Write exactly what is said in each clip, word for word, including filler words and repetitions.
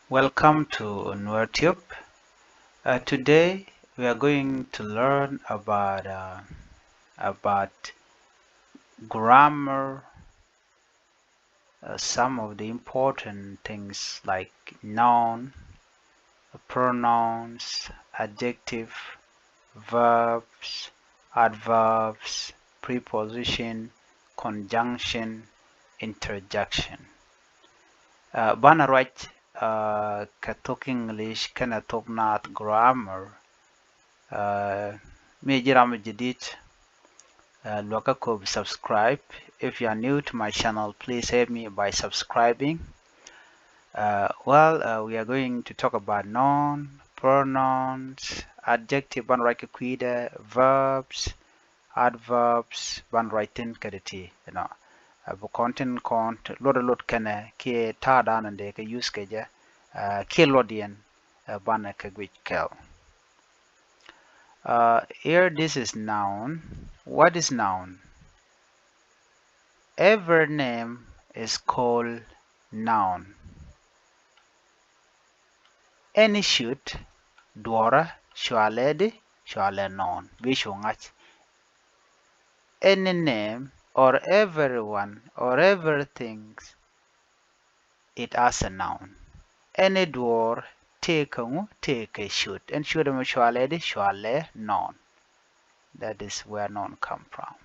Welcome to Nuer Tube. Uh, today we are going to learn about uh, about grammar, uh, some of the important things like noun, pronouns, adjective, verbs, adverbs, preposition, conjunction, interjection. Uh, banɛ ruac uh, kɛ thok English kɛnɛ thok Naath grammar. Uh, mi ji̱ ram mi jadid, uh, luäkä kop subscribe. If you are new to my channel, please help me by subscribing. Uh, well, uh, we are going to talk about noun, pronouns, adjective, banɛ ruac kɛ kui̱dɛ, verbs, adverbs, banɛ ruac thi̱n kɛ ti ti, you know. Uh, bi kɔn tin kɔn luɔt luɔt kɛnɛ kiɛ ta̱a̱ da̱a̱n in dee kɛ use kɛ jɛ, uh, kiɛ luɔt yɛn, uh, banɛ kɛ guic kɛɛl. Uh, here this is noun. What is noun? Every name is called noun. Any ciöt duɔ̱ɔ̱rä cualɛ di? Cualɛ noun. Bi cu ŋa̱c. Any name or everyone or everything, it as a noun. Any duɔ̱ɔ̱r tëëkɛ ŋu? Tëëkɛ ciöt. Ɛn ciöt ɛmɔ cualɛ di? Cualɛ noun. That is where noun come from.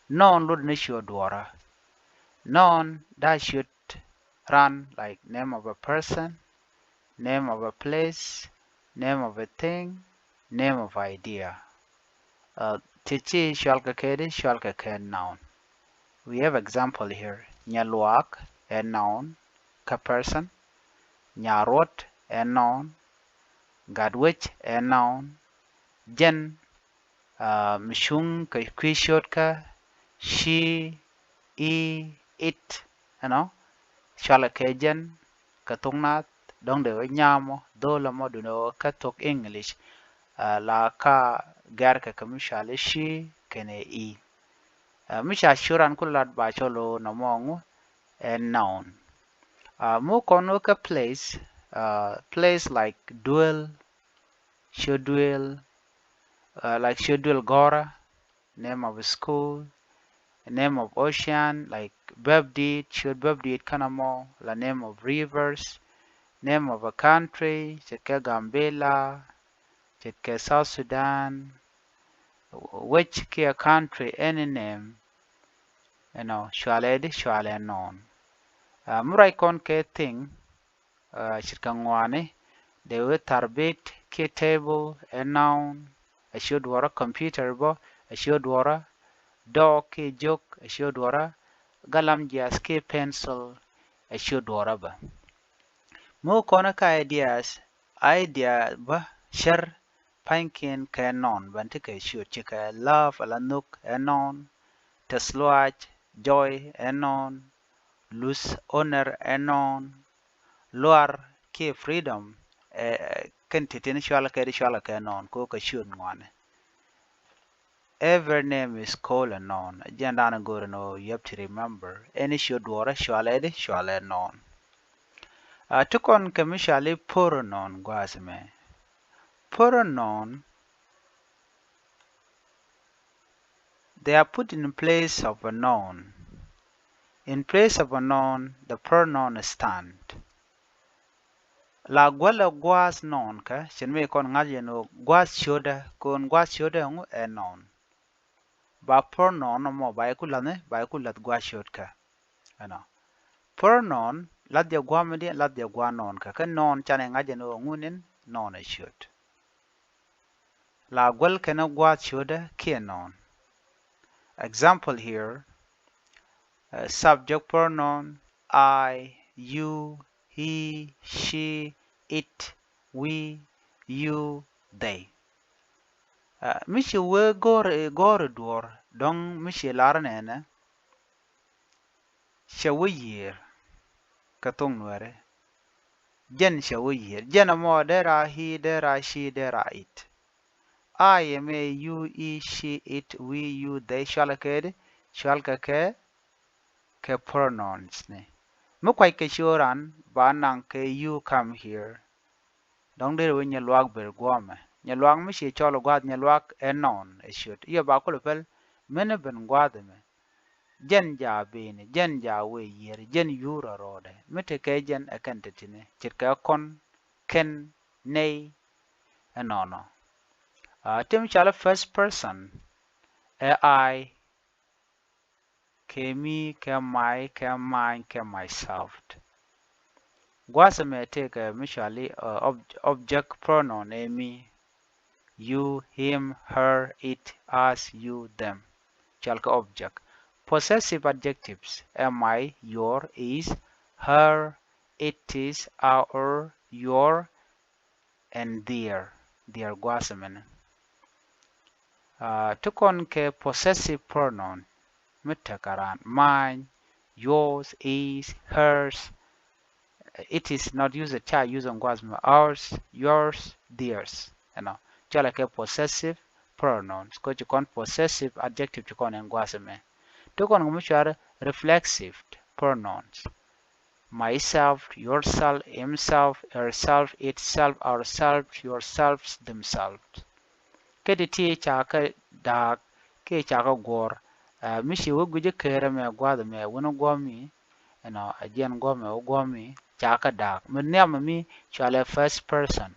Noun luɔt ni ciöt duɔ̱ɔ̱rä. Noun da̱a̱ ciöt ran, like name of a person, name of a place, name of a thing, name of idea. Uh, ti ti cual kɛ kɛ di? Cual kɛ kɛ noun. We have example here. Nyaluak ɛ noun kä person. Nyaruɔt ɛ noun. Gatwec ɛ noun. Jɛn, uh, mi cuŋ kɛ kui̱ ciötkä, she, he, it, you know, cual kɛ jɛn kɛ thok Naath, dɔ̱ŋ dee wä nyamɔ dho̱lä mɔ duundɛ wä kä thok English, uh, la ka gɛr kɛ kɛ mi cual i̱ she kɛnɛ he. Uh, mi ca curan ku lat ba cɔl ɣöö nɔmɔ ŋu ɛ noun. Uh, mi kɔn wä kä place, uh, place like duel, ciöt duel, uh, like ciöt duel gɔ̱rä, name of a school, name of ocean, like bäpdiit, ciöt bäpdiit kɛnɛ mɔ, la name of rivers, name of a country, ce̱tkɛ Gambela, ce̱tkɛ South Sudan, wec kiɛ country, any name, you know, cualɛ di? Cualɛ noun. Uh, mi ruac kɔn kɛ thing, uh, ce̱tkɛ ŋuani, dee wee tharbit kiɛ table ɛ noun, ɛ ciöt duɔ̱ɔ̱rä. Computer bä ɛ ciöt duɔ̱ɔ̱rä. Dɔɔk kiɛ jök ɛ ciöt duɔ̱ɔ̱rä. Galam jiath kiɛ pencil ɛ ciöt duɔ̱ɔ̱rä bä. Mi kɔn kä ideas, idea bä cär pa̱nykiɛn kɛ noun, bän ti kɛ ciöt, cikɛ love, ala nhök, ɛ noun. Tɛth lɔaac, joy, ɛ noun. Luth, honor, ɛ noun. Luar kiɛ freedom, ɛ, kɛn ti̱ti̱ni cualɛ kɛ di? Cualɛ kɛ noun, kɛ ɣöö kɛ ciöt ŋuani. Every name is called a noun. Jɛn da̱a̱n go̱o̱rɛ ni ɣöö you have to remember, any ciöt duɔ̱ɔ̱rä cualɛ di? Cualɛ noun. Uh, ti kɔn kɛ mi cuali pronoun gua̱a̱th mɛ. Pronoun, they are put in place of a noun. In place of a noun, the pronoun stand. La guälɛ gua̱a̱th noun kä, cin mi kɔn ŋa̱c yɛn ɣöö gua̱a̱th ciötdä, kɔn gua̱a̱th ciötdä ŋu ɛ noun. Ba pronoun mɔ ba iku la̱th ni, ba iku la̱th gua̱a̱th ciötkä. Ɛnɔ. Pronoun, la̱th jɛ gua̱a̱th mi di, la̱th jɛ gua̱a̱th noun kä. Kä noun canɛ ŋa̱c jɛ ni ɣöö ŋun in noun ɛ ciöt. La guäl kɛn gua̱a̱th ciötdä kiɛ noun. Example here, uh, subject pronoun, I, you, he, she, it, we, you, they. Uh, mi ci wee gɔ̱r, gɔ̱r duɔ̱ɔ̱r, dɔ̱ŋ mi ci lar nɛnɛ, cɛ wä yiër kɛ thok Nuɛri. Jɛn cɛ wä yiër. Jɛn ɛmɔ dee ra he, dee ra she, dee ra it. I ɛmɛ, you, he, she, it, we, you, they, cualɛ kɛ di? Cualkɛ kɛ, kɛ pronouns ni. Mi kuac kɛ ciööran ba naŋ kɛ you come here. Dɔ̱ŋ deri wee nyɛ luaak ber guɔmɛ. Nyɛ luaak mi ci cɔl gua̱a̱th nyɛ luaak ɛ noun ɛ ciöt. Yɛ ba kulɛ pɛl mini ben gua̱a̱th ɛmɛ. Jɛn ja beni, jɛn ja wee yiër, jɛn yuur a rɔɔdɛ. Mi tekɛ jɛn ɛ kɛn te tini ce̱tkɛ kɔn, kɛn, nɛy, ɛnɔnɔ. Tim cɔalɛ first person ɛ I, kɛ mi, kɛ my, kɛ mine, kɛ myself. Gua̱a̱th ɛmɛ tëëkɛ mi cɔali object pronoun ɛ mi, you, him, her, it, us, you, them. Cɔal kɛ object. Possessive adjectives ɛ my, your, is, her, it is, our, your, and their. Their gua̱a̱th ɛmɛni. Ti kɔn kɛ possessive pronoun mi tekɛ raan, mine, yours, is, hers. It is not used, ca use in gua̱a̱th mi, ours, yours, theirs. Ɛnɔ cɔalɛ kɛ possessive pronouns. Kä ci kɔn possessive adjective ci kɔn in gua̱a̱th ɛmɛ. Ti kɔn kɛ mi cɔal reflexive pronouns. Myself, yourself, himself, herself, itself, ourselves, yourselves, themselves. Kä ti ti ca kä da̱a̱k kiɛ ca kä guɔ̱r. Mi ci wä gui̱c kä ram mɛ gua̱a̱th mɛ wun guɔ̱mi, ɛnɔ a jiɛn guɔ̱mɛ wä guɔ̱mi ca kä da̱a̱k. Mi nhiam mi cɔalɛ first person.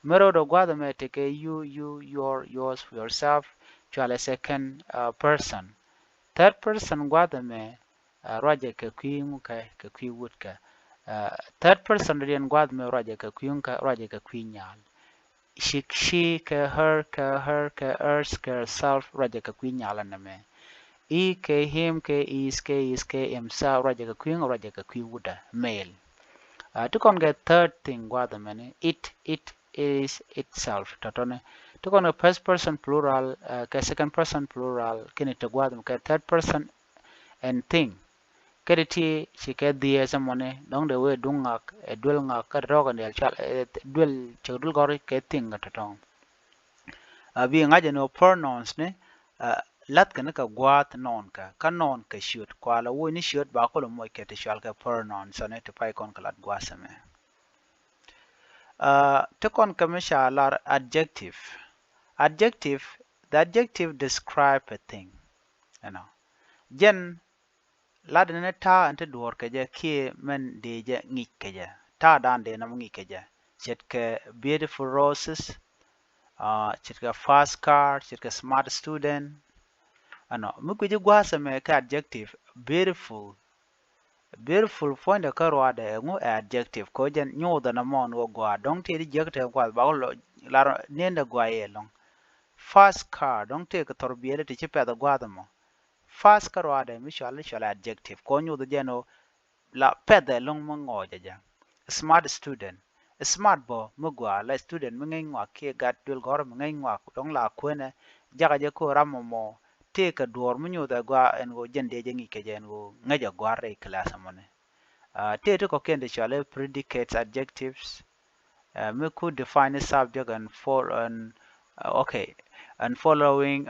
Mi rɛwdɛ gua̱a̱th mɛ tekɛ you, you, your, yours, yourself, cɔalɛ second person. Third person gua̱a̱th mɛ ruacɛ kɛ kui̱ ŋukɛ, kɛ kui̱ wutkɛ. Third person dɔ̱diɛn gua̱a̱th mɛ ruacɛ kɛ kui̱ ŋukɛ, ruacɛ kɛ kui̱ nyal. She, she kɛ her, kɛ her, kɛ hers, kɛ herself, ruacɛ kɛ kui̱ nyal ɛnɛ mɛ. He kɛ him, kɛ his, kɛ his, kɛ himself, ruacɛ kɛ kui̱ ŋu, ruacɛ kɛ kui̱ wutdɛ, male. Ti kɔn kɛ third thing gua̱a̱th mɛni, it, it is itself tɔ̱tɔ̱ni. Ti kɔn kɛ first person plural kɛ second person plural kini ti gua̱a̱th mɛ kɛ third person and thing. Kä ti ti ci kɛ dhiee sɛ mɔni dɔ̱ŋ dee wee duŋ ŋak ɛ duel ŋak kä ti tɔ̱ kɛ diɛl cɔal ɛ duel cɛ duel gɔ̱ri kɛ thing kɛ tɔ̱tɔ̱. A bi ŋa̱c ɛn ɣöö pronouns ni lath kɛ ni kɛ gua̱a̱th noun kɛ kä noun kɛ ciöt kualɛ woc ni ciöt ba kulɛ moc kɛ ti cɔal kɛ pronouns ni ti pay kɔn kɛ lat gua̱a̱th ɛmɛ. Ti kɔn kɛ mi ca lar adjective. Adjective, the adjective describe a thing. Ɛnɔ jɛn lat ni ta̱a̱ ɛn ti duɔ̱ɔ̱r kɛ jɛ kiɛ mɛn dee jɛ ŋic kɛ jɛ. Ta̱a̱ dan dee nɔmɔ ŋic kɛ jɛ. Ce̱tkɛ beautiful roses, ce̱tkɛ fast car, ce̱tkɛ smart student. Ɛnɔ mi gui̱ci gua̱a̱th ɛmɛ kɛ adjective, beautiful. Beautiful puɔ̱nydɛ kä ruaadɛ ɛŋu ɛ adjective kɛ jɛn nyuuthɛ nɔmɔ ni wä gua̱a̱ dɔ̱ŋ tëë di jiäk tëë gua̱a̱th bakɔ lar niendɛ gua̱a̱ yɛ lɔ̱ŋ. Fast car dɔ̱ŋ tëë kɛ thɔr biɛɛdɛ ti ci pɛth gua̱a̱th ɛmɔ. Fast kä ruaadɛ mi cɔal i̱ cɔal adjective kɛ nyuuthɛ jɛn ɣöö la pɛth ɛlɔ̱ŋ mi ŋɔɔc ɛ jɛ. Smart student, smart bä mi gɔaa la student mi ŋäc ŋɔak kiɛ gat duël gɔ̱rä mi ŋäc ŋɔak dɔ̱ŋ la kuenɛ. Jakä jɛ ko̱ ram mɔmɔ tëëkɛ duɔ̱ɔ̱r mi nyoth ɛ gɔaa ɛn ɣöö jɛn diɛ jɛ ŋi̱c kɛ jɛ ɛn ɣöö ŋäc ɛ gɔ̱a̱r rɛy class ɛmɔni. Tëë ti kɔ̱kiɛn ti cɔal i̱ predicates, adjectives, mi ku define subject and fol and okay and following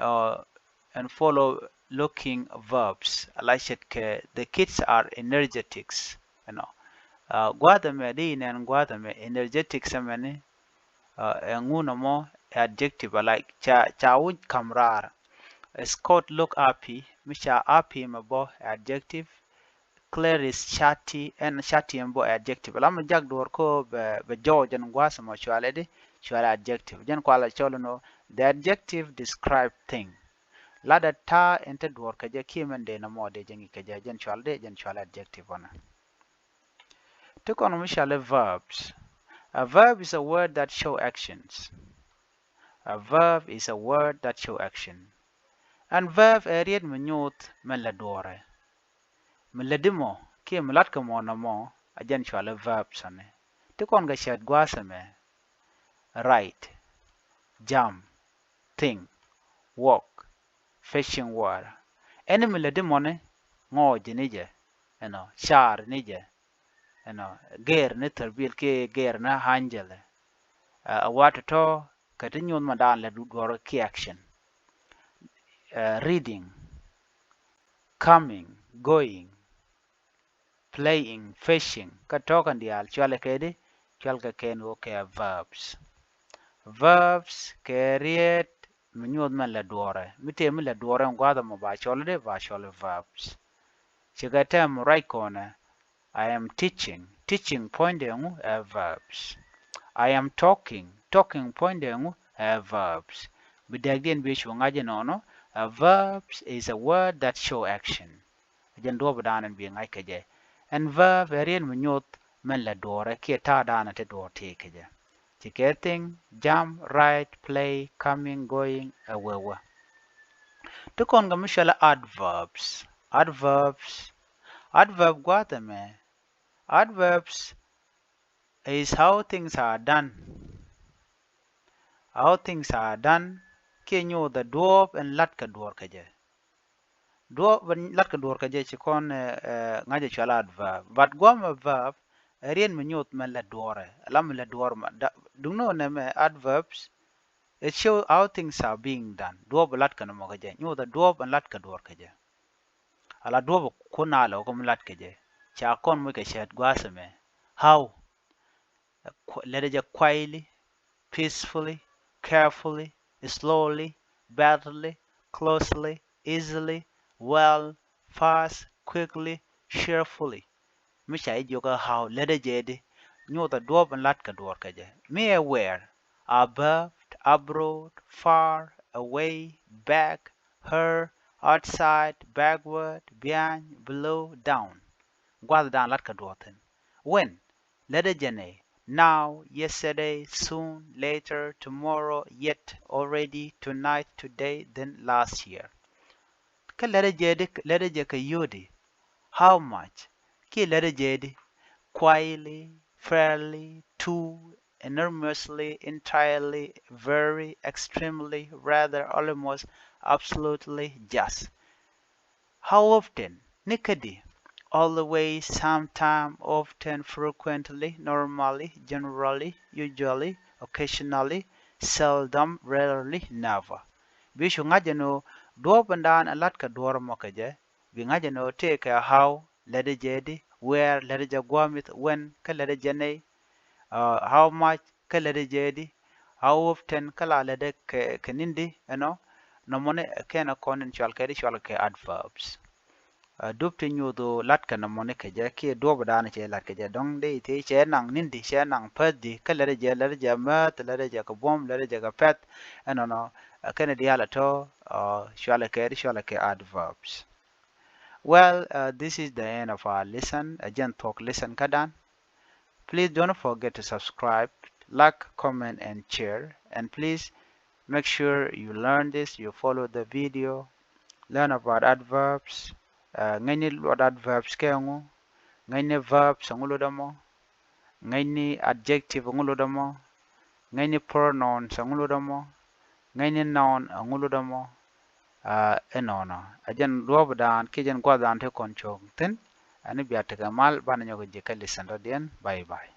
and follow looking verbs. Ala ce̱tkɛ the kids are energetics. Ɛnɔ gua̱a̱th ɛmɛ di inɛn gua̱a̱th ɛmɛ energetics ɛmɛni ɛŋu nɔmɔ ɛ adjective ala ca ca wuc ka̱m raar. Scott look happy, mi ca happy mɛ bä ɛ adjective. Claire is chatty, ɛn chatty ɛn bä ɛ adjective. Ala mɛ jak duɔ̱ɔ̱r kä bɛ bɛ jɔɔc ɛn gua̱a̱th ɛmɔ cualɛ di cualɛ adjective. Jɛn kualɛ cɔl ɛn ɣöö the adjective describe thing. Latdɛ ta̱a̱ in te duɔ̱ɔ̱r kɛ jɛ kiɛ mɛn dee nɔmɔ dee jɛ ŋi̱i̱c kɛ jɛ jɛn cual dee jɛn cual adjective ɔnɛ. Ti kɔn mi cɔal i̱ verbs. A verb is a word that show actions. A verb is a word that show action. Ɛn verb ɛ riet mi nyuuth mɛn lɛ duɔ̱ɔ̱rɛ. Mi lätdi mɔ kiɛ mi latkɛ mɔ nɔmɔ a jɛn cual i̱ verbs ɔnɛ. Ti kɔn kɛ cɛɛt gua̱a̱th ɛmɛ. Write, jump, think, walk, fetching water. Ɛn mi lätdi mɔni ŋɔɔc ni jɛ, ɛnɔ car ni jɛ, ɛnɔ gɛɛr ni thärbil kiɛ gɛɛr ni anjɛl. Ɛ wa tɔ̱tɔ̱ kɛ ti nyuuth ma daan lɛ duɔ̱ɔ̱r kiɛ action. Reading, coming, going, playing, fishing. Kä tɔ̱ kɛn diaal cɔalɛ kɛ di, cɔalkɛ kɛn ɣöö kɛ verbs. Verbs kɛ riet mi nyuɔth mɛn lɛ duɔrɛ. Mi tëë mi lɛ duɔrɛ in gua̱a̱th ɛmɔ ba cɔl di, ba cɔl verbs. Cikɛ tɛm ruac kɔnɛ, I am teaching. Teaching puɔ̱nydɛ ŋu ɛ verbs. I am talking. Talking puɔ̱nydɛ ŋu ɛ verbs. Bi dɛkdiɛn bi cu ŋa̱c inɔnɔ, a verbs is a word that show action. Jɛn duɔ̱ɔ̱p dan in bi ŋa̱c kɛ jɛ. Ɛn verb ɛ riet mi nyuɔth mɛn lɛ duɔrɛ kiɛ ta̱a̱ dan in te duɔr tëë kɛ jɛ. Cikɛ thing, jump, ride, play, coming, going, ɛ wewä. Ti kɔn kɛ mi cɔalɛ adverbs. Adverbs. Adverb gua̱a̱th ɛmɛ. Adverbs is how things are done. How things are done. Kiɛ nyuɔth ɛ duɔ̱ɔ̱p in la̱t kɛ duɔr kɛ jɛ. Duɔ̱ɔ̱p in la̱t kɛ duɔr kɛ jɛ ci kɔn ŋa̱c ɛ cɔal adverb. But gua̱a̱th ɛmɛ verb ɛ riet mi nyuɔth mɛn lɛ duɔrɛ. Ala mi lɛ duɔr ma duŋni ɣöö nɛmɛ adverbs, it show how things are being done. Duɔ̱ɔ̱p in la̱t kɛ nɔmɔ kɛ jɛ. Nyuɔth ɛ duɔ̱ɔ̱p in la̱t kɛ duɔr kɛ jɛ. Ala duɔ̱ɔ̱p kun a lɛ wä kä mi la̱t kɛ jɛ. Ca kɔn moc kɛ cɛɛt gua̱a̱th ɛmɛ. How. Lɛtdɛ jɛ quietly, peacefully, carefully, slowly, badly, closely, easily, well, fast, quickly, cheerfully. Mi ca ji̱ jiök ɛ how, lɛtdɛ jɛ di. Nyuɔth ɛ duɔ̱ɔ̱p in la̱t kɛ duɔr kɛ jɛ. Mi ɛ where, above, abroad, far, away, back, her, outside, backward, behind, below, down. Gua̱a̱th dan la̱t kɛ duɔ̱ɔ̱p thi̱n. When, lɛtdɛ jɛ nɛy, now, yesterday, soon, later, tomorrow, yet, already, tonight, today, then, last year. Kä lɛtdɛ jɛ di, lɛtdɛ jɛ kɛ yio̱o̱di, how much, kiɛ lɛtdɛ jɛ di, quietly, fairly, too, enormously, entirely, very, extremely, rather, almost, absolutely, just. How often, ni kädi, always, sometime, often, frequently, normally, generally, usually, occasionally, seldom, rarely, never. Bi cu ŋa̱c ɛn ɣöö duɔ̱ɔ̱p in dan in la̱t kɛ duɔ̱ɔ̱r ɛmɔ kɛ jɛ, bi ŋa̱c ɛn ɣöö tëëkɛ how, lɛtdɛ jɛ di, where, lɛtdɛ jɛ gua̱a̱th mi̱th, when, kä lɛtdɛ jɛ nɛy, how much, kä lɛtdɛ jɛ di, how often, kä la lɛtdɛ kɛ, kɛ ni̱n di ɛnɔ. Nɔmɔni kɛn ɛ kɔn in cɔal kɛ di cɔal kɛ adverbs. Dup ti nyuuth ɣöö la̱t kɛ nɔmɔni kɛ jɛ kiɛ duɔ̱ɔ̱p in dan cɛ la̱t kɛ jɛ dɔ̱ŋ dee i̱ thiec cɛ naŋ ni̱n di, cɛ naŋ päth di, kä lɛtdɛ jɛ, lɛtdɛ jɛ mäth, lɛtdɛ jɛ kɛ buɔ̱m, lɛtdɛ jɛ kɛ pɛ̈th. Ɛnɔnɔ kɛn diaal ɛ tɔ̱ cɔal kɛ di cɔal kɛ adverbs. Well, this is the end of our lesson. Ɛ jɛn thuɔ̱k lesson kädan. Please don't forget to subscribe, like, comment and share, and please make sure you learn this, you follow the video, learn about adverbs. Ŋäcni luɔt adverbs kɛ ŋu, ŋäcni verbs ɛŋu luɔt ɛmɔ, ŋäcni adjective ɛŋu luɔt ɛmɔ, ŋäcni pronouns ɛŋu luɔt ɛmɔ, ŋäcni noun ɛŋu luɔt ɛmɔ. Ɛnɔnɔ ɛ jɛn duɔ̱ɔ̱p in dan kiɛ jɛn gua̱a̱th in dan ti kɔn cuɔ̱ŋ thi̱n. Ɛn bia tekɛ mal, banɛ nyɔk ji̱ kä lesson rɔ̱diɛn. Bye bye.